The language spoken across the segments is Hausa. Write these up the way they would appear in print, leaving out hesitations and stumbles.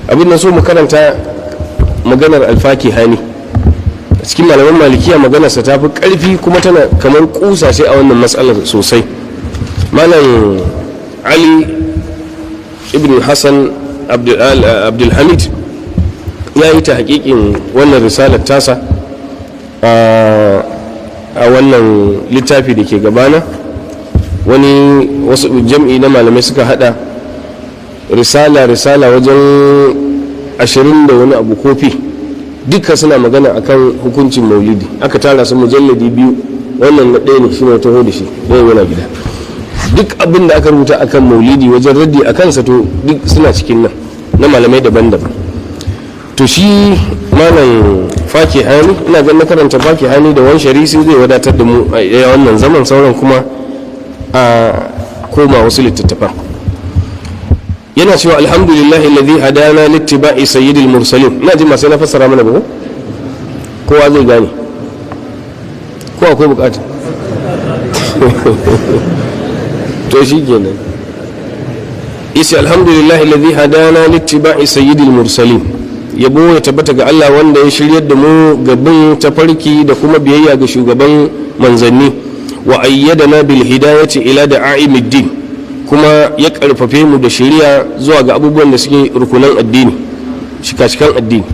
Abin da so mu karanta maganar Alfakihani a cikin malaman Malikiya, maganarsa ta fi ƙarfi kuma tana kamar kusa sai a wannan matsalar sosai. Malam Ali Ibn Hassan Abdulhamid ya yi ta hakikin wannan risalar tasa a wannan littafi da ke gabana. Wani wasu jam'i na malamai suka hada risala wajen 20 da wani abu kofi, duka suna magana akan hukuncin maulidi. Aka tara su mujalladi biyu. Wannan na ɗaya ne, shi ne taho da shi, ɗayan yana gida. Duk abin da aka rubuta akan maulidi wajen raddi a kansa, to duk suna cikin nan, na malamai daban-daban. To shi Malam Fakihani, ina ganin na karanta Fakihani da wani sharisi zai wadatar da mu a wannan zaman, sauran kuma a koma wasu littattafan. Yana cewa: "Alhamdulillahi alladhi hadana littiba'i sayyidil mursalin." Ina jin masu na fassara mana ba, kowa zai gane, ko akwai bukata? To shi kenan. Isi "Alhamdulillahi alladhi hadana littiba'i sayyidil mursalin." Yabo ya tabbata ga Allah wanda ya shiryar da mu ga bin tafarki da kuma biyayya ga shugaban manzanni. "Wa ayyadana bil hidayati ila da'a'imid din." Kuma ya karfafe mu da shiriya zuwa ga abubuwan da suke rukunan addini, shika-shikan addini.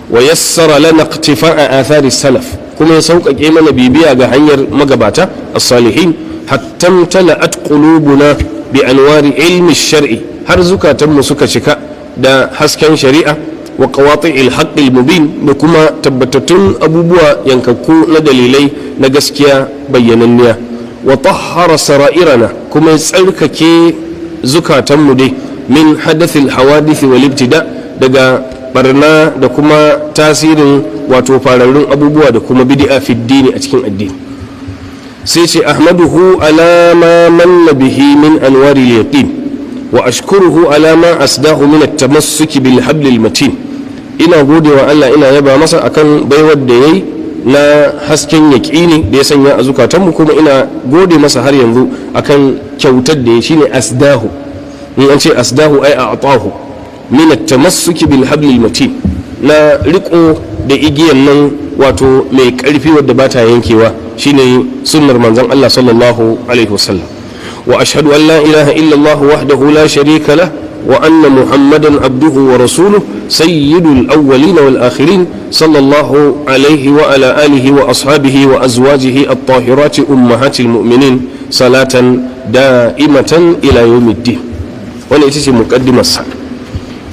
"Wa yassara lana iqtifa'a athari salaf." Kuma ya sauƙaƙe mana bibiya ga hanyar magabata as-salihin. "Hatta imtala'at qulubuna bi anwari ilmi shar'i." Har zukatanmu suka cika da hasken shari'a. "Wa qawati'il haqqil mubin." Da kuma tabbatattun abubuwa yankakku na dalilai na gaskiya bayyananniya. "Wa tahhara sara'irana." Kuma ya tsarkake zukatanmu dai, "min hadathil hawadith wal ibtida." Daga barna da kuma tasirin wato fararrun abubuwa da kuma bid'a, fi dini, a cikin addini. Sai ce: "Ahmaduhu ala ma manna bihi min anwari yaqin, wa ashkuruhu ala ma asdahu min at-tamassuki bil hablil matin." Ina godewa Allah, ina yaba masa akan baiwar da yayi na hasken yaƙini da ya sanya a zukatanmu, kuma ina gode masa har yanzu akan kyautar da ya shine asdahu. In an ce asdahu, ai a'tahu, min at-tamassuki bil hablil matin, na riko da igiyan nan wato mai karfi wadda ba ta yankewa, shine sunnar manzon Allah sallallahu alaihi wasallam. "Wa ashhadu an la ilaha illa Allah wahdahu la sharika lah, wa anna Muhammadan abduhu wa rasuluhu, sayyidul awwalin wal akhirin, sallallahu alaihi wa ala alihi wa ashabihi wa azwajihi at-tahirati ummahatil mu'minin, salatan da'imatan ila yawmiddin." Wannan ita ce muqaddimarsa.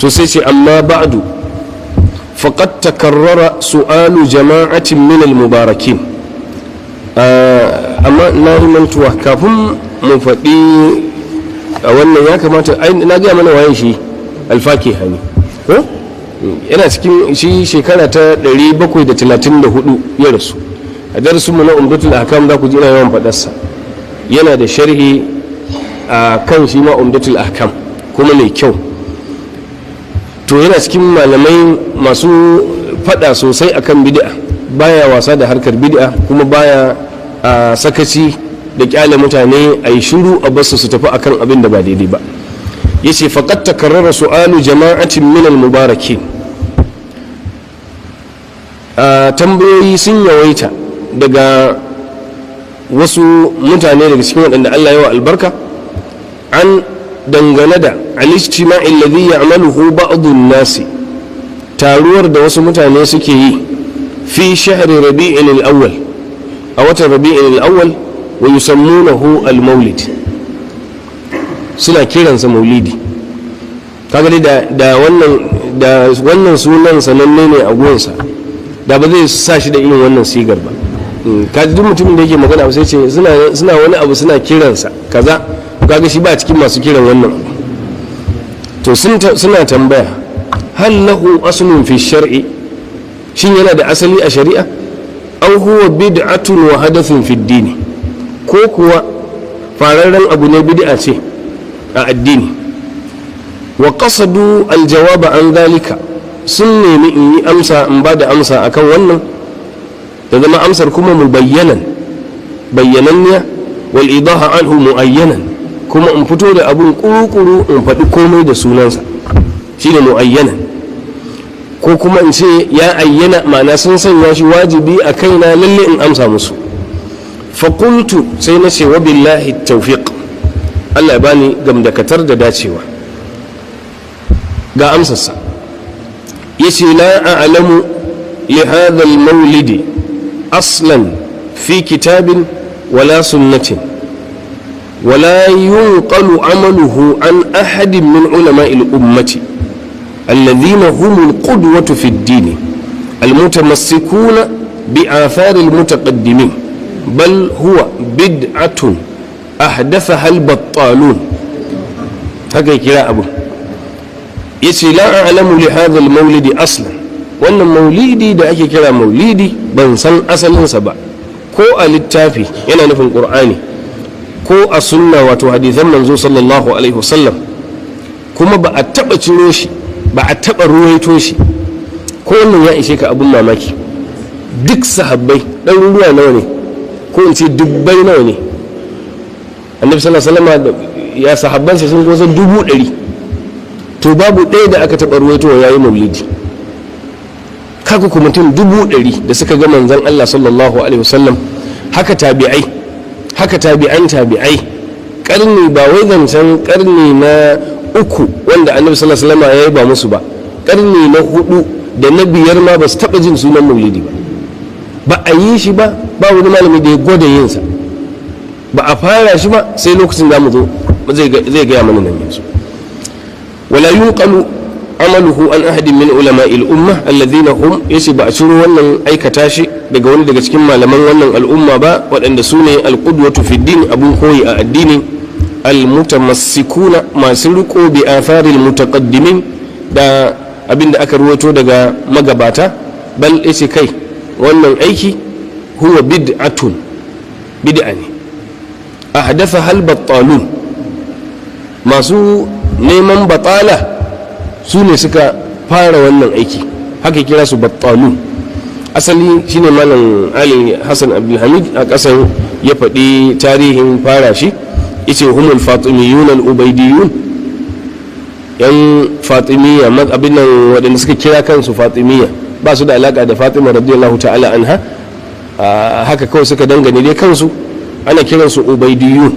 To sai ce: "Amma ba'du, faqad takarrara su'alu jama'atin min al-mubarakin." Amma na yi mantuwa, kafin mu faɗi a wannan ya kamata na gaya mana waye shi Alfakihani ko? Yana cikin shi shekara ta 734 ya rasu. A darasinmu na Umdatul Ahkam za ku ji ina yawan faɗarsa. Yana da sharhi a kan shi ma Umdatul Ahkam, kuma mai kyau. To yana cikin malamai masu faɗa sosai akan bid'a, baya wasa da harkar bid'a, kuma baya a sakaci da kyale mutane a yi shiru a basu su tafi akan abin da ba daidai ba. Yace: "Faqad takarrara su'alu jama'atin min al-mubarakin." Tambayoyi sun yawaita daga wasu mutane daga cikin waɗanda Allah ya wa albarka, an dangane da al-ijtima'i alladhi ya'maluhu ba'd an-nasi, taruwar da wasu mutane suke yi, fi shahri Rabi'in al-awwal, a watan Rabi'in al-awwal, wa yusammunahu al-maulid, suna kiransa maulidi. Kaga dai da wannan sunan sananne ne a gunsa, da ba zai sa shi da irin wannan sigar ba. Kaji duk mutumin da yake magana sai ce suna wani abu suna kiransa kaza. Kaga shi ba cikin masu kiran wannan abu. To suna tambaya: "Hal lahu aslun fi shar'i?" Shin yana da asali a shari'a? "Aw huwa bid'atun wa hadathun fi dini?" Ko kuwa fararren abu ne, bid'a ce a addini? "Wa qasadu aljawaba an dhalika." Sun nemi in yi amsa, in ba da amsa akan wannan, da zama amsar kuma mubayyanan, bayyananniya, wal idaha anhu muayyanan, kuma in fito da abun kuru-kuru, in faɗi komai da sunansa, shine muayyanan. Ko kuma in ce ya ayyana, ma'ana sun sanya shi wajibi a kaina lalle in amsa musu. Faƙultu, sai na ce, wa billahi tawfiq, Allah ya bani gamdakatar da dacewa. Ga amsarsa, ya ce: la a'lamu li hadha al-maulidi aslan fi kitabin wala sunnatin، ولا ينقل عمله عن أحد من علماء الأمة الذين هم القدوة في الدين المتمسكون بآثار المتقدمين، بل هو بدعة أحدثها البطالون. Haka kira abu yace: la a'lamu li hadha al-maulidi aslan. Wannan maulidi da ake kira maulidi, ban san asalinsa ba, ko a littafi, yana nufin Qur'ani, ko a sunna, wato hadithan Manzo sallallahu alaihi wasallam. Kuma ba a taba ciro shi ba, a taba ruwaito shi. Ko wannan ya ishe ka abun mamaki. Duk sahabbai ɗaruruwa nawa ne, ko in ce dubbai nawa ne? Annabi sallallahu alaihi wasallam ya sahabbansa sun kusa 100,000. To babu ɗaya da aka taɓa ruwaito ya yi maulidi. Kaga ku mutum 100,000 da suka ga Manzon Allah sallallahu alaihi wasallam, haka tabi'ai, haka tabi'an tabi'ai, karni, ba wai zancen karni na uku wanda Annabi sallallahu alaihi wasallam ya yi ba musu ba, karni na hudu da na biyar ma ba su taɓa jin sunan maulidi ba. Ba a yi shi ba, ba wani malami da ya gwada yinsa. Ba a fara shi ba sai lokacin da mu zo zai gaya mana nan yanzu. Wala yunqalu amaluhu an ahadin min ulama'i al-umma alladhina hum, yace ba a ciro wannan aikata shi daga wani daga cikin malaman wannan al'umma ba, waɗanda su ne al-qudwatu fi din, abun koyi a addini, al-mutamassikuna, masu riko, bi atharil mutaqaddimin, da abinda aka ruwaito daga magabata. Bal, yace kai, wannan aiki huwa bid'atun, bid'a ne, ahdatha hal battalun, masu neman batala su ne suka fara wannan aiki. Haka kira su battalun. Asali shine Malam Ali Hassan Abdulhamid a kasan ya faɗi tarihin fara shi, yace humul Fatimiyun al-Ubaidiyun, yan Fatimiyya, abin nan, waɗanda suka kira kansu Fatimiyya, ba su da alaka da Fatima radiyallahu ta'ala anha. Haka kawai suka dangane dai kansu, ana kiransu Ubaidiyun,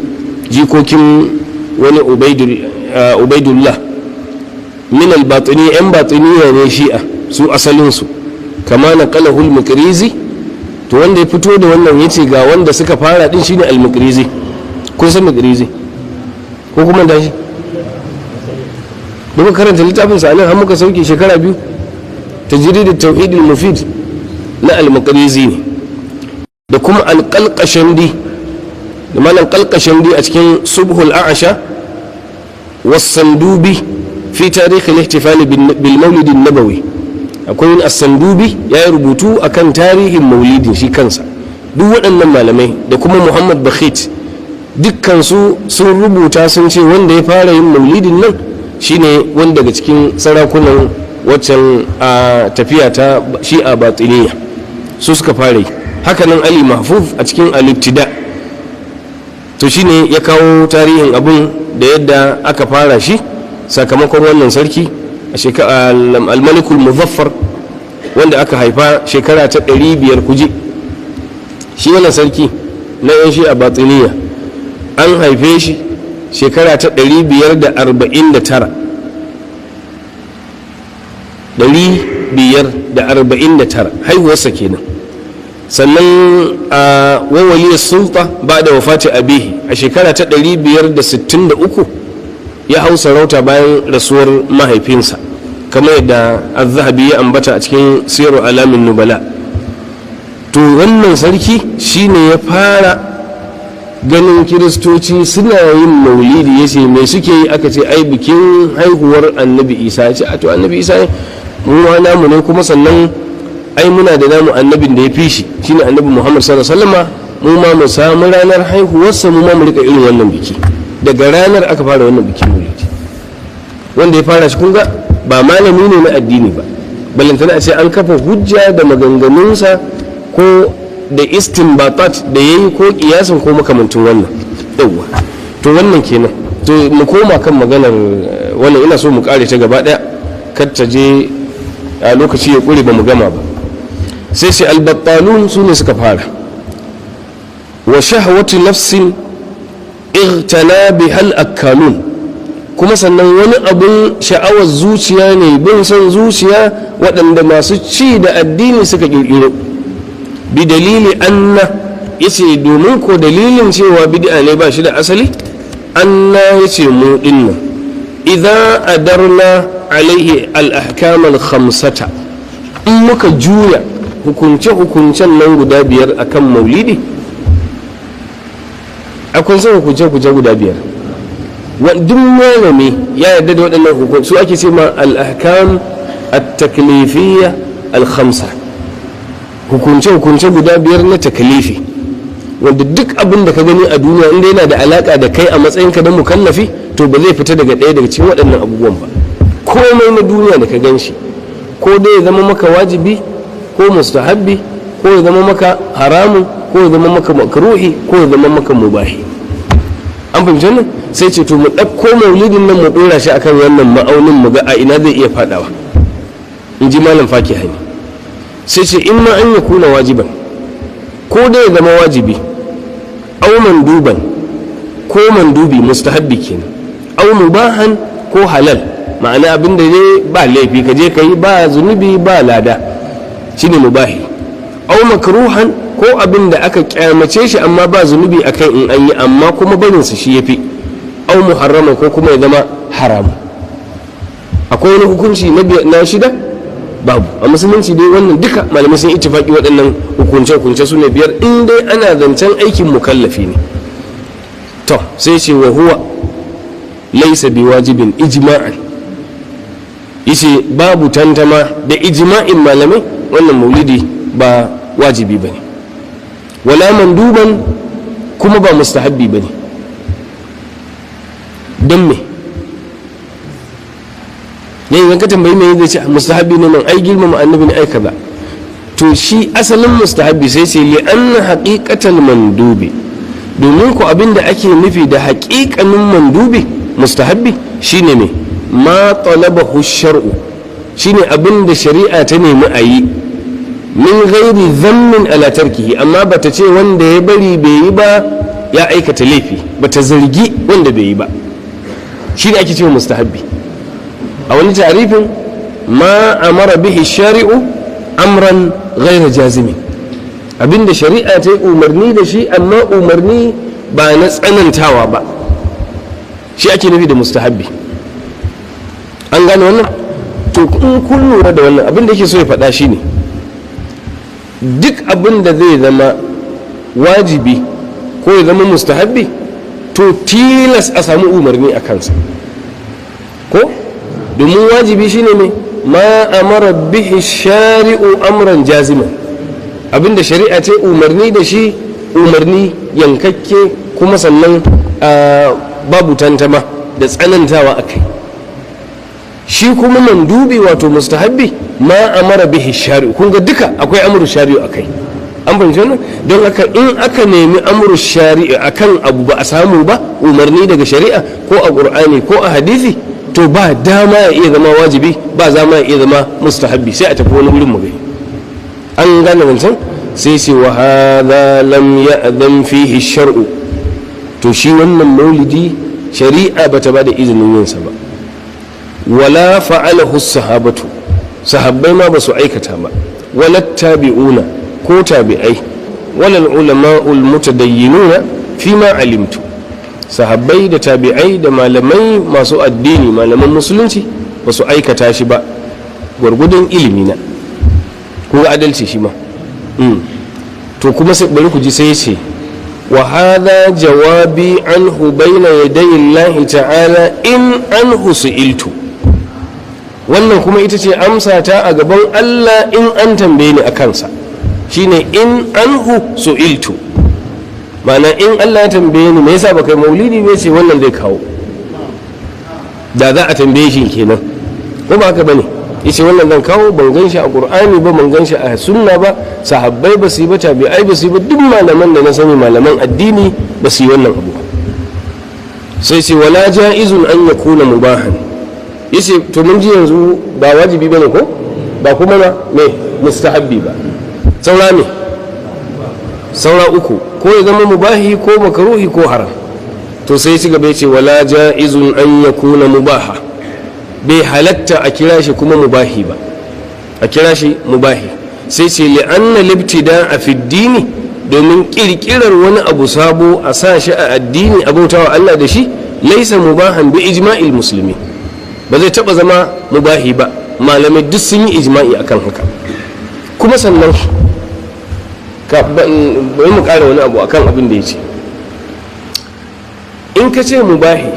jikokin wani Ubaidullah min al-batini, yan batiniya ne, Shi'a su asalinsu, kama na qalahul Muqrizi. To wanda ya fito da wannan, yace ga wanda suka fara din, shine al-Muqrizi. Kun san Muqrizi ko kuma da shi muka karanta littafin sa nan har muka sauke shekara 2, Tajrid at-Tauhid al-Mufid na al-Muqrizi ne, da kuma al-Qalqashandi, da Malam Qalqashandi a cikin Subhul A'sha, was-Sandubi fi tarikh al-ihtifal bil Maulid an-Nabawi. Akwai wani as-Sandubi ya yi rubutu akan tarihin maulidin shi kansa. Duk waɗannan malamai da kuma Muhammad Bakhit, dukkansu sun rubuta, sun ce wanda ya fara yin maulidin nan shine wanda daga cikin sarakunan waccan a tafiya ta Shi'a Batiniya, su suka fara yi. Hakanan Ali Mahfuz a cikin al-Ibtida. To shine ya kawo tarihin abun da yadda aka fara shi, sakamakon wannan sarki a shekara al-Malikul Muzaffar, wanda aka haifa shekara ta 500. Kuje shi wannan sarki na yan Shi'a Batiniya an haife shi shekara ta 549, 549 haihuwarsa kenan. Sannan a wawaliyar sulta ba da wafati abihi, a shekara ta 563 ya hau sarauta bayan rasuwar mahaifinsa, kamar yadda Az-Zahabi ya ambata a cikin Siyaru Alamin Nubala. To wannan sarki shine ya fara ganin Kiristoci suna yin maulidi. Ya ce mai suke yi? Aka ce ai bikin haihuwar Annabi Isa. Ya ce a to, Annabi Isa mu ma namu ne, kuma sannan ai muna da namu annabin da ya fi shi, shine Annabi Muhammad sallallahu alaihi wasallama. Mu ma mu samu ranar haihuwarsa, mu ma mu rika irin wannan biki. Daga ranar aka fara wannan bikin maulidi. Wanda ya fara shi, kun ga ba malami ne na addini ba, ballantana a ce an kafa hujja da maganganunsa ko da istinbatat da yayi ko kiyasin ko makamantin wannan. Yawwa, to wannan kenan. To mu koma kan maganar wannan, ina so mu kare ta gaba daya, kar ta je. A lokaci ya kure ba mu gama ba. Sai sai البطالون su ne suka fara. وشهوة نفس اغتنى بها الأكالون. Kuma sannan wani abun sha'awar zuciya ne, bin son zuciya, waɗanda masu ci da addini suka ƙirƙiro. بدليل أن, yace domin ko dalilin cewa bid'a ne, ba shi da asali, أن, yace mu dinnan, إذا أدرنا عليه الأحكام الخمسة, in muka juya hukunce-hukuncen nan guda biyar akan maulidi. Akwai son hukunce-hukunce guda biyar, duk malami ya yarda da waɗannan hukunce. Su ake ce ma الأحكام التكليفية الخمسة, hukunce-hukunce guda biyar na takalifi, wanda duk abin da ka gani a duniya, inda yana da alaka da kai a matsayinka na mukallafi, to ba zai fita daga ɗaya daga cikin waɗannan abubuwan ba. Komai na duniya da ka gan shi, ko dai ya zama maka wajibi ko mustahabbi, ko ya zama maka haramun, ko ya zama maka makruhi, ko ya zama maka mubahi. An fahimci wannan? Sai ce to mu ɗauko maulidin nan mu ɗora shi akan wannan ma'aunin, mu ga a ina zai iya faɗawa, in ji Malam Fakihani. Sai ce إما أن يكون واجبا, ko dai ya zama wajibi, أو مندوبا, ko mandubi, mustahabbi kenan, أو مباحا, ko halal, ma'ana abin da dai ba laifi ka je ka yi, ba zunubi ba lada, shine mubahi, أو مكروها, ko abin da aka kyamace shi amma ba zunubi akai in an yi, amma kuma barinsa shi yafi, أو محرما, ko kuma ya zama haramu. Akwai wani hukunci na shida? Babu a musulunci dai. Wannan duka malamai sun ittifaki, waɗannan hukunce hukunce su ne biyar in dai ana zancen aikin mukallafi ne. To sai ce وهو ليس بواجب إجماعا. Yace babu tantama, da ijma'in malamai, wannan maulidi ba wajibi bane, ولا مندوبا, kuma ba mustahabbi bane. Don me ne? Idan ka tambayi me zai ce mustahabbi ne man, ai girmama Annabi ne, ai kaza. To shi asalin mustahabbi, sai ce لأن حقيقة المندوب, domin ku abin da ake nufi da haƙiƙanin mandubi, mustahabbi, shine me? ما طلبه الشرع, shine abin da shari'a ta nemi a yi, من غير ذم على تركه, amma bata ce wanda ya bari bai yi ba ya aikata laifi, bata zargi wanda bai yi ba, shine ake cewa mustahabbi. A wani tarifin, ما أمر به الشارع أمرا غير جازم, abinda shari'a ta yi umarni da shi amma umarni ba na tsanantawa ba, shi ake nufi da mustahabbi. An gane wannan? To in kun lura da wannan, abin da yake so ya faɗa shi ne duk abin da zai zama wajibi ko ya zama mustahabbi, to tilas a samu umarni a kansa. Ko domin wajibi shine ne ما أمر به الشارع أمرا جازما, abinda shari'a ce umarni da shi umarni yankakke, kuma sannan babu tantama da tsanantawa a kai. Shi kuma mandubi, wato mustahabbi, ما أمر به الشارع, kun ga duka akwai أمر الشارع a kai. An fahimci wannan? Don haka in aka nemi أمر الشارع akan abu ba a samu ba, umarni daga shari'a ko a Qur'ani ko a hadisi, to ba dama ya iya zama wajibi, ba zama ya iya zama mustahabbi, sai a tafi wani wurin mu gani. An gane wancan? Sai ce وهذا لم يأذن فيه الشرع. To shi wannan maulidi shari'a bata ba da izinin yinsa ba, ولا فعله الصحابة, sahabbai ma ba su aikata ba, ولا التابعون, ko tabi'ai, ولا العلماء المتدينون فيما علمت. Sahabbai da tabi'ai da malamai masu addini, malaman musulunci, ba su aikata shi ba gwargwadon ilimi na. Ko adalci shi ma. To kuma sai bari ku ji, sai ce وهذا جوابي عنه بين يدي الله تعالى إن عنه سئلت. Wannan kuma ita ce amsa ta a gaban Allah in an tambaye ni a kansa, shine إن عنه سئلت, ma'ana in Allah ya tambaye ni me yasa baka yi maulidi bai, ce wannan zai kawo da za a tambaye shi kenan, ko ba haka bane? Yace wannan zan kawo, ban gan shi a Qur'ani ba, ban gan shi a sunna ba, sahabbai ba su yi ba, tabi'ai ba su yi ba, duk malaman da na sani, malaman addini, ba su yi wannan abu ba. Sai ce ولا جائز أن يكون مباحا. Yace to mun ji yanzu ba wajibi bane, ko? Ba kuma na me mustahabbi ba. Saura me? Saura uku: ko ya zama mubahi, ko makaruhi, ko haram. To sai ci gaba, ce wala ja'izun an yakuna mubaha, bai halatta a kira shi kuma mubahi ba, a kira shi mubahi. Sai ce li'anna libtida a fiddini, domin kirkirar wani abu sabo a sa shi a addini, a bautawa Allah da shi, laisa mubahan bi ijma'il musulmi, ba zai taba zama mubahi ba. Malamai duk sun yi ijma'i akan haka. Kuma sannan bari mu kara wani abu akan abin da ya ce. In ka ce mubahi,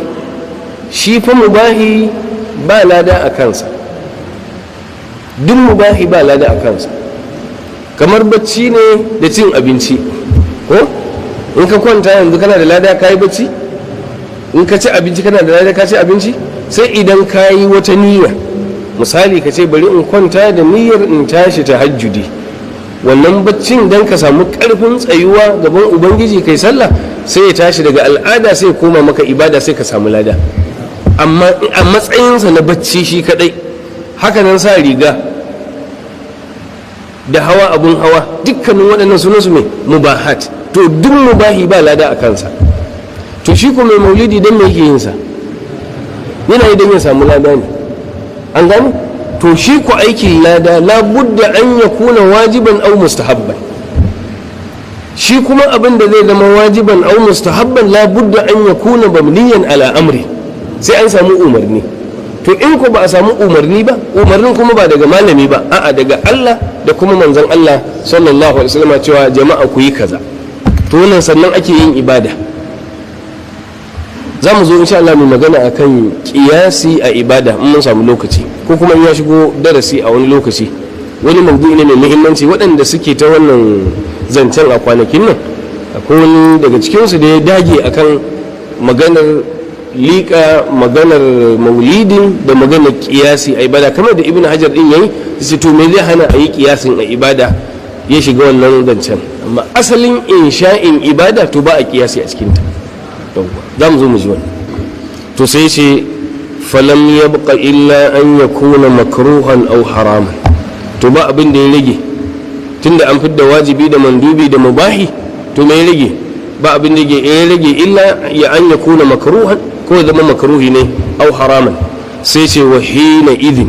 shi fa mubahi ba lada a kansa. Duk mubahi ba lada a kansa, kamar bacci ne da cin abinci. Ko in ka kwanta yanzu, kana da lada ka yi bacci? In ka ci abinci, kana da lada ka ci abinci? Sai idan ka yi wata niyya, misali ka ce bari in kwanta da niyyar in tashi tahajjudi, wannan baccin don ka samu karfin tsayuwa gaban Ubangiji kai sallah, sai ya tashi daga al'ada sai ya koma maka ibada, sai ka samu lada. Amma a matsayinsa na bacci shi kadai, haka nan sa riga da hawa abun hawa, dukkanin waɗannan sunansu mai mubahat. To duk mubahi ba lada a kansa. To shi ko mai maulidi, don me yake yin sa? Yana yi don ya samu lada ne, an gane? To shi ko aikin lada labudda an ya kuna wajiban au mustahabban. Shi kuma abin da zai zama wajiban au mustahabban, labudda an ya kuna mabniyan ala amri, sai an samu umarni. To in ko ba a samu umarni ba, umarnin kuma ba daga malami ba, a'a, daga Allah da kuma manzon Allah sallallahu alaihi wasallam, cewa jama'a ku yi kaza, to wannan sannan ake yin ibada. Za mu zo insha Allah mu magana akan kiyasi a ibada in mun samu lokaci, ko kuma in ya shigo darasi a wani lokaci. Wani maudu'i ne mai muhimmanci. Waɗanda suke ta wannan zancen a kwanakin nan, akwai wani daga cikinsu da ya dage akan maganar liƙa maganar maulidin da maganar kiyasi a ibada, kamar da Ibn Hajar din yayi, sai to me zai hana a yi kiyasin a ibada? Ya shiga wannan zancen. Amma asalin insha'in ibada, to ba a kiyasi a cikinta. Za mu zo mu ji wannan. To sai ce falam yabqa illa an yakuna makruhan aw haraman. To ba abin da ya rage, tunda an fidda wajibi da mandubi da mubahi, to me ya rage? Ba abin da ya rage illa ya an yakuna makruhan, ko ya zama makruhi ne, aw haraman. Sai ce wa hina idin,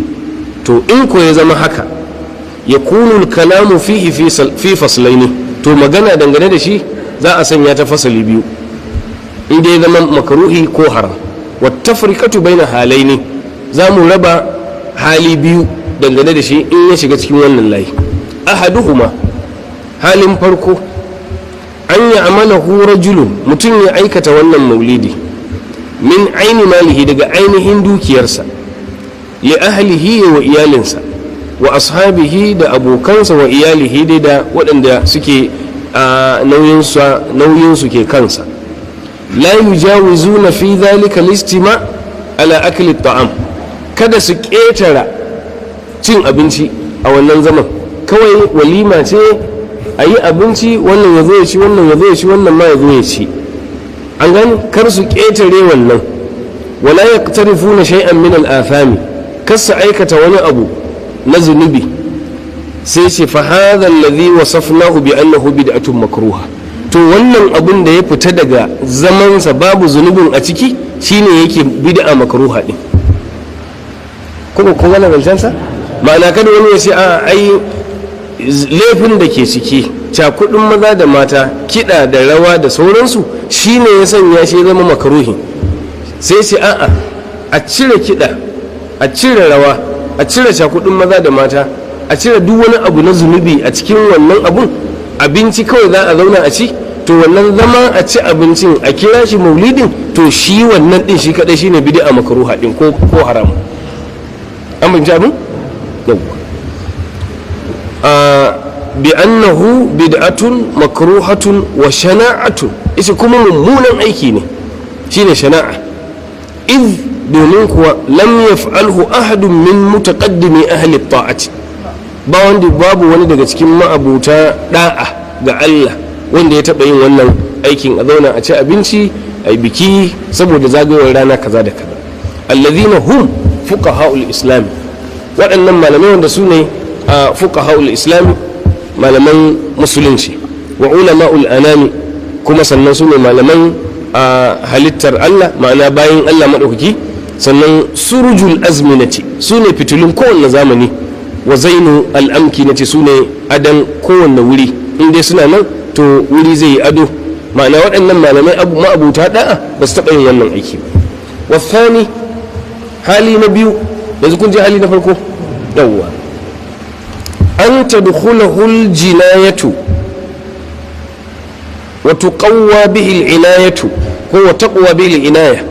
to in ko ya zama haka, yakunu kalamu fihi fi faslaini, to magana dangane da shi za a sanya ta fasali biyu, inda ya zama makruhi ko haram. Wa tafriqatu baina halaini, za mu raba hali biyu dangane da shi in ya shiga cikin wannan layi. Ahaduhuma, halin farko, an yi amalahu rajulun, mutum ya aikata wannan maulidi, min aini malihi, daga ainihin dukiyarsa, li ahlihi, wa iyalinsa, wa ashabihi, da abokansa, wa iyalihi dai, da waɗanda suke a nauyinsu ke kansa. La yujawizuna fi dhalika al-istima ala akli ta'am, kada su ƙetara cin abinci a wannan zaman. Kawai walima ce, a yi abinci, wannan ya zo ya ci, wannan ya zo ya ci, wannan ma ya zo ya ci, an gani? Kar su ƙetare wannan. Wala yaqtarifuna shay'an min al-athami, kar su aikata wani abu na zunubi. Sai ce fa hadha alladhi wasafnahu bi annahu bid'atun makruha. To wannan abun da ya fita daga zamansa babu zunubin a ciki, shine yake bid'a makruha din. Kuma kun gane zancensa? Ma'ana, kada wani ya ce a ai laifin da ke ciki, cakudin maza da mata, kiɗa da rawa da sauransu, shine ya sanya shi zama makaruhi. Sai ce a'a, a cire kiɗa, a cire rawa, a cire cakudin maza da mata, a cire duk wani abu na zunubi a cikin wannan abun, abinci kawai za a zauna a ci. To wannan zama a ci abincin a kira shi maulidin, to shi wannan din shi kadai shine bid'a makruha din ko haram. An fahimci abin? Yawwa. Bi annahu bid'atun makruhatun wa shana'atun, ita kuma mummunan aiki ne, shine shana'a. Iz, domin kuwa, lam yaf'alhu ahadun min mutaqaddimi ahli ta'ati, ba wanda, babu wani daga cikin ma'abuta da'a ga Allah wanda ya taɓa yin wannan aikin, a zauna a ci abinci, a yi biki saboda zagayowar rana kaza da kaza. Allazina hum fuqaha'ul islam, waɗannan malamai wanda su ne fuqaha'ul islami, malaman musulunci, wa ulama'ul anami, kuma sannan su ne malaman halittar Allah, ma'ana bayan Allah maɗaukaki. Sannan surujul azminati, su ne fitilun kowanne zamani, wa zainu al'amkinati, su ne adan kowanne wuri. In dai suna nan, to wuri zai yi ado. Ma'ana, waɗannan malamai ma'abuta da'a ba su taɓa yin wannan aiki ba. Wasani, hali na biyu. Yanzu kun ji hali na farko. Yawwa, an tadkhulahu al-jinayatu wa tuqawwa bihi al-inayatu, ko wa taqwa bihi al-inaya.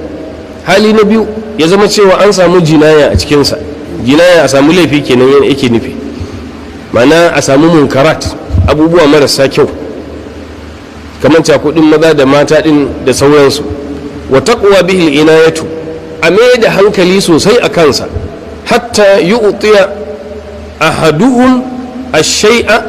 Hali na biyu, ya zama cewa an samu jinaya a cikinsa. Jinaya, a samu laifi kenan yake nufi, ma'ana a samu munkarat, abubuwa marasa kyau, kamar cakudin maza da mata din da sauransu. Wa taqwa bihi al-inayatu, a mai da hankali sosai a kansa, hatta yu'tiya ahaduhum ash-shay'a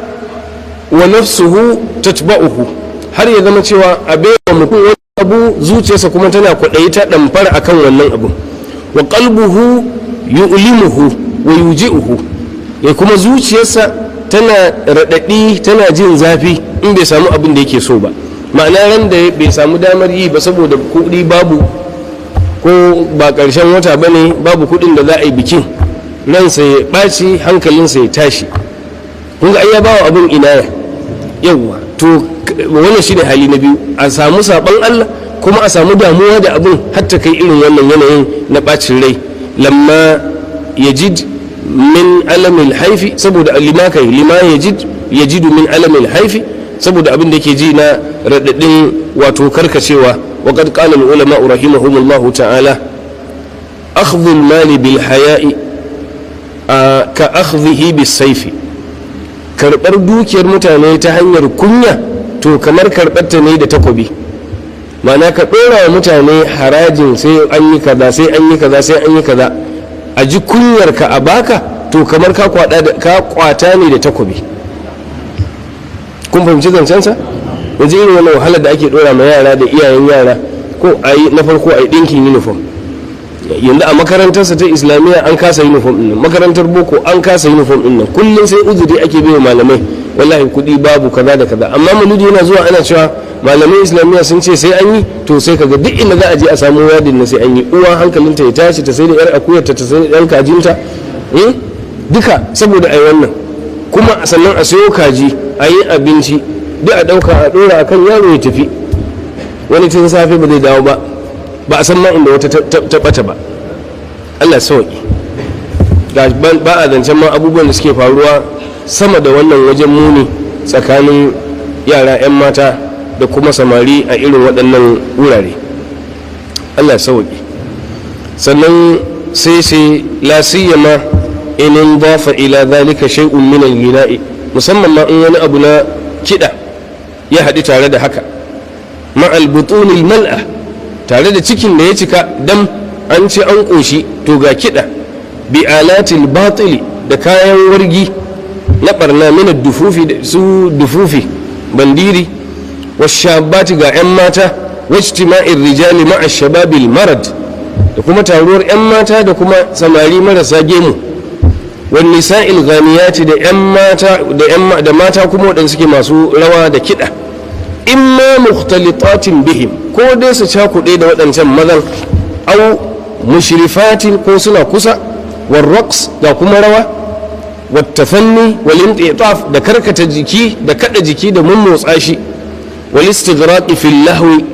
wa nafsuhu tatba'uhu, har ya zama cewa a baiwa mutum wani abu, zuciyarsa kuma tana kwaɗayi, ta ɗamfara akan wannan abu, wa qalbuhu yu'limuhu wa yuji'uhu, ya kuma zuciyarsa tana raɗaɗi, tana jin zafi in bai samu abin da yake so ba. Ma'ana, ran da bai samu damar yi ba saboda kuɗi babu, ko ba ƙarshen wata ba ne, babu kuɗin da za a yi bikin, ransa ya ɓaci, hankalinsa ya tashi. Kun ga ai ya bawa abin inaya. Yawwa, to wannan shine hali na biyu: a samu saɓon Allah, kuma a samu damuwa da abin hatta kai irin wannan yanayin na ɓacin rai. Lamma yajid min alamil haifi, saboda lima kai lima yajid yajidu min alamil haifi, saboda abin da yake ji na raɗaɗin wato karkacewa. Wa qad qala al ulama rahimahumullah ta'ala: akhdhu al mali bil haya'i ka akhdhihi bis sayfi. Karɓar dukiyar mutane ta hanyar kunya, to kamar karɓar ta ne da takobi. Ma'ana, ka ɗora wa mutane harajin sai an yi kaza, sai an yi kaza, sai an yi kaza, a ji kunyar ka a baka, to kamar ka kwata ne da takobi. Kun fahimci zancensa? Yanzu irin wannan wahalar da ake ɗora ma yara da iyayen yara, ko a yi na farko a yi ɗinkin uniform. Yanzu a makarantarsa ta Islamiyya an kasa uniform ɗin nan, makarantar boko an kasa uniform ɗin nan. Kullum sai uzuri ake bai malamai, wallahi kuɗi babu, kaza da kaza. Amma Maulidi yana zuwa, ana cewa malamai Islamiyya sun ce sai an yi, to sai kaga duk inda za a je a samu yadin na sai an yi. Uwa hankalinta ya tashi, ta sai da yar akuyarta, ta sai da yan kajinta, duka saboda ai wannan. Kuma sannan a sayo kaji, a yi abinci, duk a ɗauka a ɗora akan yaro ya tafi. Wani tun safe ba zai dawo ba, ba a san ma inda wata ta ɓata ba. Allah sauƙi. Ba a zancen ma abubuwan da suke faruwa sama da wannan wajen muni tsakanin yara 'yan mata da kuma samari a irin waɗannan wurare. Allah sauƙi. Sannan sai la siyama in dafa ila zalika shay'un min al-ghina'i, musamman ma in wani abu na kiɗa ya haɗu tare da haka, ma'al butunil mal'a, tare da cikin da ya cika dam, an ci an ƙoshi, to ga kiɗa, bi alatil batili, da kayan wargi na barna, min dufufi, su dufufi, bandiri, washabati, ga 'yan mata, wajtima'ir rijali ma'a shababil marad, da kuma taruwar 'yan mata da kuma samari marasa gemu, wan nisa'il ghaniyati, da 'yan mata da mata kuma waɗanda suke masu rawa da kiɗa, imma mukhtalitatin bihim, ko dai su cakuɗe da waɗancan mazan, au mushrifatin, ko suna kusa, warraqs, ga kuma rawa, wattafanni wal da karkata jiki da kada jiki da mummotsa shi, wal istighraqi fil lahwi,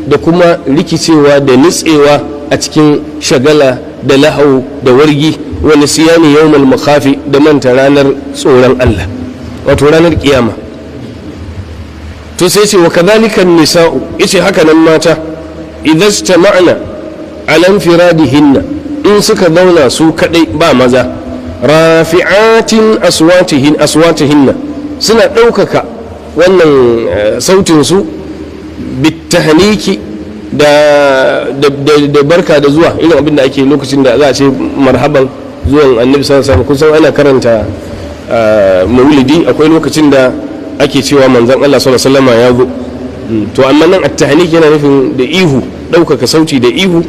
da kuma rikicewa da nitsewa a cikin shagala da lahau da wargi, wa nisyani yawmal makhafi, da manta ranar tsoron Allah, wato ranar kiyama. To sai ce wa kadhalika nisa'u, yace haka nan mata, idza istama'na ala infiradihinna, in suka zauna su kadai ba maza, rafi'atin aswatihinna, suna ɗaukaka wannan sautin su, bitahniki, da barka da zuwa, irin abin da ake lokacin da za a ce marhaban zuwan Annabi sallallahu alaihi wasallam. Kusan ana karanta Maulidi, akwai lokacin da ake cewa Manzon Allah sallallahu alaihi wasallam ya zo. To amma nan at-tahnik yana nufin da ihu, ɗaukaka sauti da ihu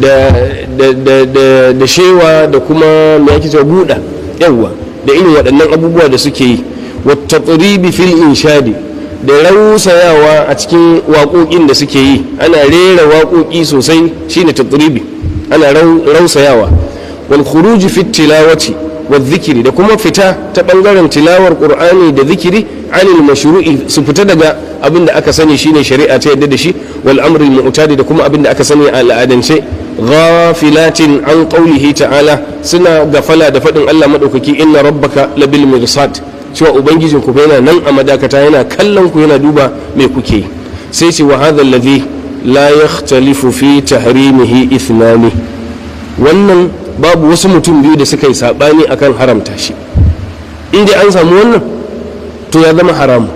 da shewa da kuma me ake cewa, buɗa. Yawwa. Da irin waɗannan abubuwa da suke yi, والتطريب في الإنشاد, da rausayawa a cikin waƙoƙin da suke yi, ana rera waƙoƙi sosai, shine تطريب, ana rausayawa. والخروج في التلاوة والذكر, da kuma fita ta bangaren tilawar Qur'ani da zikiri, عن المشروع, su fita daga abin da aka sani, shine shari'a ta yadda da shi, والأمر المعتاد, da kuma abin da aka sani a al'adance. غافلات عن قوله تعالى, suna gafala da faɗin Allah madaukaki, إن ربك لبالمرصاد, cewa Ubangijin ku yana nan a madakata, yana kallon ku, yana duba me kuke. Sai ce وهذا الذي لا يختلف في تحريمه اثنان, wannan babu wasu mutum biyu da suka yi sabani akan haramta shi. In dai an samu wannan, to ya zama haramu.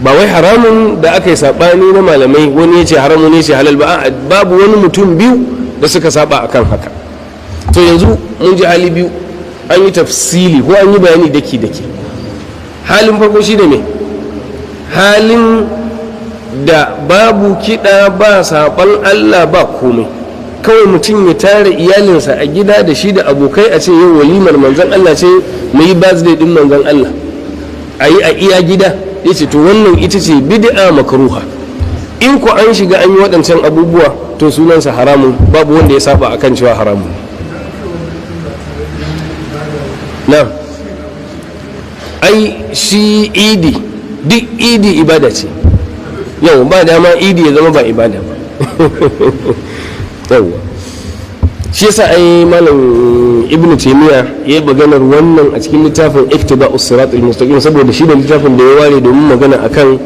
Ba wai haramun da aka yi sabani na malamai, wani ya ce haramun ne, ce halal ba. Babu wani mutum biyu da suka saba akan haka. To yanzu mun ji hali biyu, an yi tafsili ko an yi bayani daki daki. Halin farko shi da me? Halin da babu kiɗa, ba saɓon Allah, ba komai, kawai mutum ya tara iyalinsa a gida da shi da abokai, a ce yau walimar Manzon Allah ce, mu yi birthday din Manzon Allah, a yi a iya gida. Ya ce to wannan ita ce bid'a makruha. In ku an shiga an yi waɗancan abubuwa, to sunansa haramun, babu wanda ya saba akan cewa haramun. Na ai shi idi, duk idi ibada ce. Yau ba dama idi ya zama ba ibada ba. Yawwa, shi yasa ai Malam Ibn Taymiya ya yi maganar wannan a cikin littafin Iqtida us-Sirat al-Mustaqim, saboda shi da littafin da ya ware domin magana akan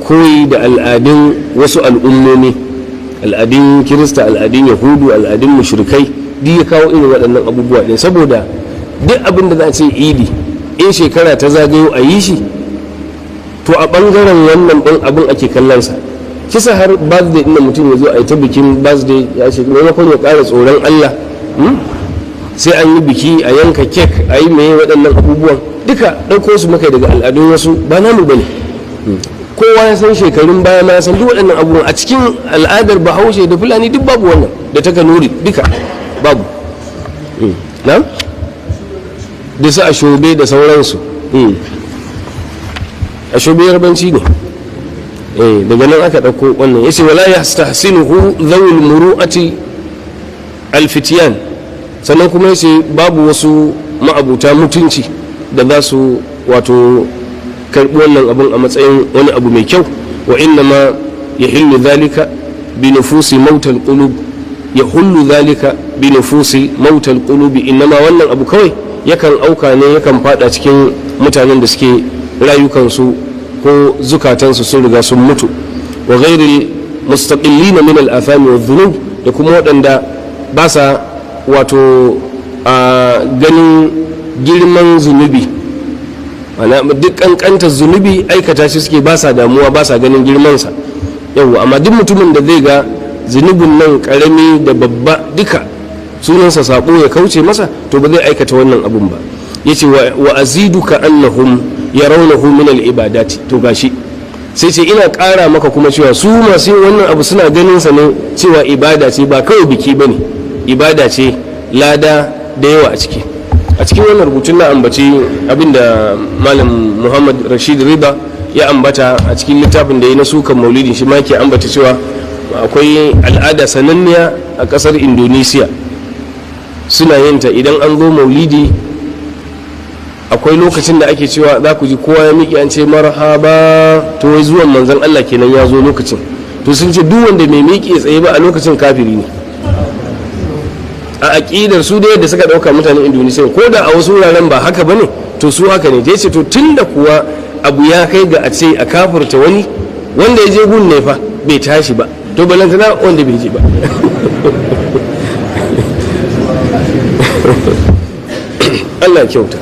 koyi da al'adun wasu al'ummomi, al'adun Kirista, al'adun Yahudu, al'adun mushrikai, duk ya kawo irin waɗannan abubuwa din. Saboda duk abin da za a ce idi, in shekara ta zagayo a yi shi, to a ɓangaren wannan ɗin abin ake kallon sa. Kisa har birthday ɗin mutum ya zo a yi ta bikin birthday, ya ce maimakon ya ƙara tsoron Allah, sai an yi biki, a yanka kek, a yi meye, waɗannan abubuwan duka ɗauko su muka daga al'adun wasu, ba namu bane. Kowa ya san shekarun baya ma ya san duk waɗannan abubuwan a cikin al'adar Bahaushe da Fulani duk babu wannan, da ta Kanuri duka babu na da su ashobe da sauransu. Ashobe Yarbanci ne, daga nan aka ɗauko wannan. Yace ولا يستحسنه ذوو المروءة الفتيان, sannan kuma yace babu wasu ma'abuta mutunci da za su wato karɓi wannan abun a matsayin wani abu mai kyau. وإنما يحل ذلك بنفوس موتى القلوب, يحل ذلك بنفوس موتى القلوب. إنما wannan abu kawai yakan auka ne, yakan fada cikin mutanen da suke rayukansu ko zukatansu sun riga sun mutu, وغير المستقلين من الآثام والذنوب, da kuma waɗanda ba sa wato a ganin girman zunubi. Ana duk kankantar zunubi aikata shi suke, ba sa damuwa, ba sa ganin girmansa. Yau amma duk mutumin da zai ga zunubin nan karami da babba duka sunansa sabo, ya kauce masa, to ba zai aikata wannan abun ba. Yace وأزيدك أنهم يرونه من العبادات. To gashi sai ce ina ƙara maka kuma cewa su masu yin wannan abu suna ganin sa ne cewa ibada ce, ba kawai biki bane, ibada ce, lada da yawa a ciki. A cikin wannan rubutun na ambaci abinda Malam Muhammad Rashid Rida ya ambata a cikin littafin da ya na sukan maulidin. Shi ma ke ambata cewa akwai al'ada sananniya a kasar Indonesia, suna yin ta idan an zo maulidi. Akwai lokacin da ake cewa za ku ji kowa ya miƙe, an ce marhaba, to wai zuwan Manzon Allah kenan ya zo lokacin. To sun ce duk wanda mai miƙe tsaye ba a lokacin kafiri ne a aƙidar su da yadda suka ɗauka mutanen Indonesia. Ko da a wasu wuraren ba haka bane, to su haka ne. Ce to tun da kuwa abu ya kai ga a ce a kafurta wani wanda ya je gun ne fa bai tashi ba, to balantana wanda bai je ba. Allah kyauta.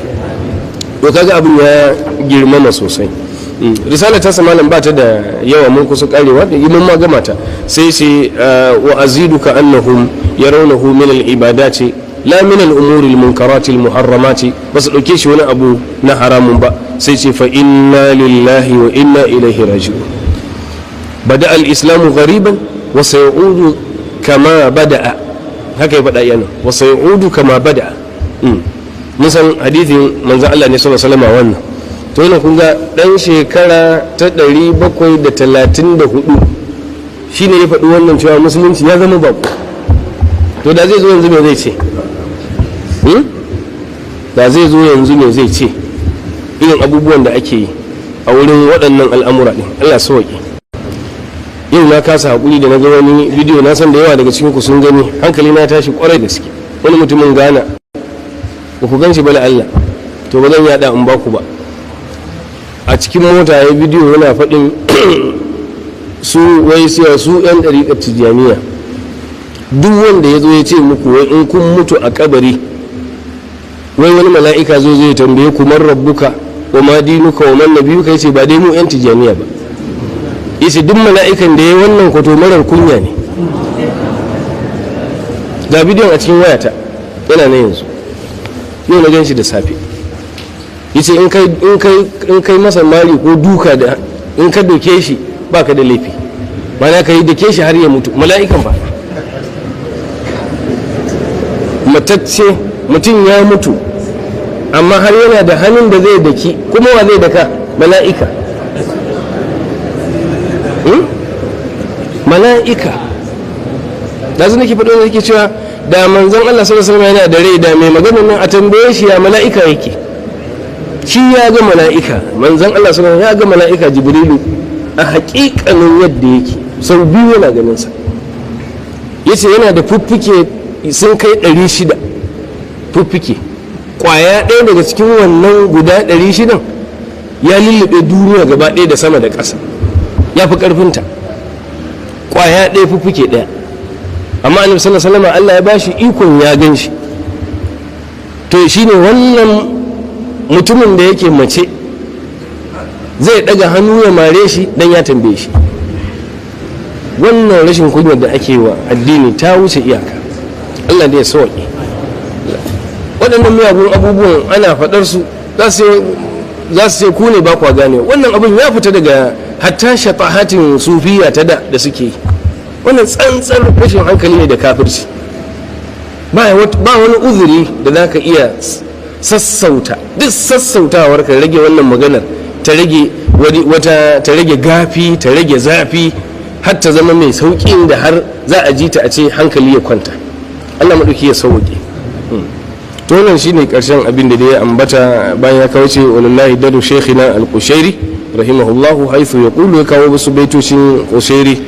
To kaga abin ya girmama sosai. Risala ta malam ba ta da yawa, mun kusa karewa da mun ma gama ta. Sai sai وأزيدك أنهم يرونه من العبادات لا من الأمور المنكرات المحرمات, basu dauke shi wani abu na haramun ba. Sai ce فإنا لله وإنا إليه راجعون. بدأ الإسلام غريبا وسيعود كما بدأ. Haka ya faɗa yana وسيعود كما بدأ. Mun san hadithin manzon Allah ne sallallahu alaihi wasallam wannan. To wannan kun ga dan shekara ta 734 shine ya faɗi wannan, cewa musulunci ya zama bako. To da zai zo yanzu, me zai ce? Da zai zo yanzu, me zai ce? Irin abubuwan da ake yi a wurin waɗannan al'amura ɗin, Allah sauƙi. Yau na kasa haƙuri da na ga wani bidiyo, na san da yawa daga cikin ku sun gani. Hankali na tashi ƙwarai gaske. Wani mutumin Ghana, ba ku gan shi bala Allah, to ba zan yada in ba ku ba. A cikin mota ya bidiyo yana faɗin su wai siya su 'yan ɗariƙar Tijjaniya, duk wanda ya zo ya ce muku wai in kun mutu a kabari, wai wani mala'ika zo zai tambaye ku man rabbuka wa ma dinuka wa man nabiyuka, yace ba dai mu 'yan Tijjaniya ba. Yace duk mala'ikan da ya wannan kwato marar kunya ne. Ga bidiyon a cikin wayata yana na yanzu, yau na gan shi da safe. Yace in kai masa mari ko duka, da in ka doke shi baka da laifi, mana ka yi dake shi har ya mutu. Mala'ikan ba matacce, mutum ya mutu, amma har yana da hannun da zai daki. Kuma wa zai daka? Mala'ika. Mala'ika da su nake faɗo da yake cewa da manzon Allah sallallahu alaihi wasallam yana da rai, da mai maganar nan a tambaye shi ya mala'ika yake. Shi ya ga mala'ika, manzon Allah sallallahu alaihi wasallam ya ga mala'ika Jibrilu a haƙiƙanin yadda yake, sau biyu yana ganin sa. Yace yana da fuffuke sun kai 600. Fuffuke ƙwaya ɗaya daga cikin wannan guda 600 ya lullube duniya gaba ɗaya da sama da ƙasa, ya fi ƙarfinta, ƙwaya ɗaya, fuffuke ɗaya. Amma Annabi sallallahu alaihi wasallam Allah ya bashi ikon ya gan shi. To shine wannan mutumin da yake mace zai daga hannu ya mare shi dan ya tambaye shi. Wannan rashin kunyar da ake wa addini ta wuce iyaka. Allah da ya sauƙi. Waɗannan miyagun abubuwan ana faɗar su, za su ce ku ne ba kwa gane. Wannan abin ya fita daga hatta shatahatin sufiya ta da da suke yi. Wannan tsantsar rashin hankali ne da kafirci. Ba wani uzuri da za ka iya sassauta, duk sassautawar ka rage wannan maganar, ta rage wata, ta rage gafi, ta rage zafi, har ta zama mai sauƙin da har za a ji ta a ce hankali ya kwanta. Allah maɗauki ya sauƙe. To wannan shine ƙarshen abin da ya ambata. Bayan ya kawo ce walillahi daru shaykhina al-Qushairi rahimahullahu haythu yaqulu, ya kawo wasu baitocin Qushairi: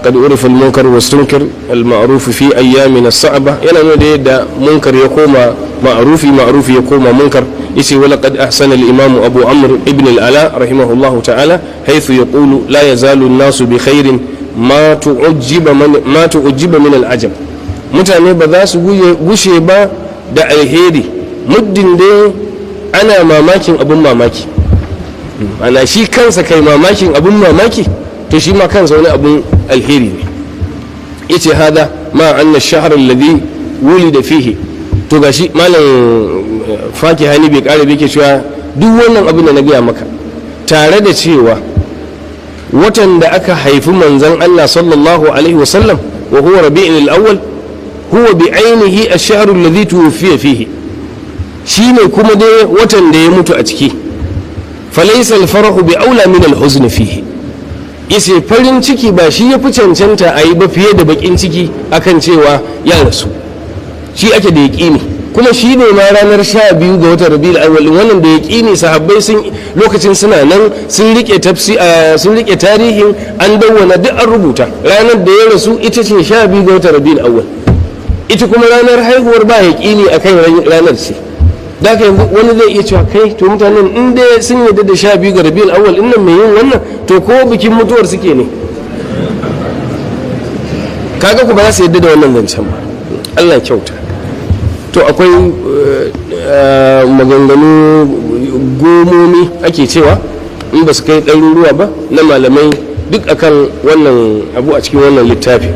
قد عرف المنكر واستنكر المعروف في ايامنا الصعبه. Yana nuna da yadda munkar ya koma ma'rufi, ma'rufi ya koma munkar. Yace wa laqad ahsana al-imam Abu Amr ibn al-Ala rahimahullahu ta'ala haythu yaqulu: la yazalu an-nasu bi khairin ma tu'jiba min al-ajab. Mutane ba za su gushe ba da alheri muddin dai ana mamakin abun mamaki. Ana shi kansa kai mamakin abun mamaki, to shi ma kansa wani abun alheri ne. Yace hada ma anna ash-shahr alladhi wulida fihi. To gashi Malam Fakihani bai kare bai cewa duk wannan abin da na gaya maka, tare da cewa watan da aka haifi manzon Allah sallallahu alaihi wasallam, wa huwa Rabi'ul Awwal, huwa bi ainihi ash-shahr alladhi tuwfiya fihi, shine kuma dai watan da ya mutu a ciki. Falaysa al-farahu bi aula min al-huzn fihi. Yace farin ciki ba shi ya fi cancanta a yi ba fiye da bakin ciki akan cewa ya rasu. Shi ake da yaƙini, kuma shi ne ma ranar 12 ga watan Rabiul Awwal. Wannan da yaƙini, sahabbai sun lokacin suna nan, sun rike tafsi, sun rike tarihin, an dawwana, duk an rubuta. Ranar da ya rasu ita ce 12 ga watan Rabiul Awwal. Ita kuma ranar haihuwar ba yaƙini akan ranar ce. Da haka yanzu wani zai iya cewa, kai, to mutanen in dai sun yarda da 12 ga Rabiul Awwal in nan mai yin wannan, to ko bikin mutuwar suke ne? Kaga ku ba za su yarda da wannan zancen ba. Allah kyauta. To akwai maganganu gomomi ake cewa, in ba su kai ɗaruruwa ba, na malamai duk akan wannan abu a cikin wannan littafi.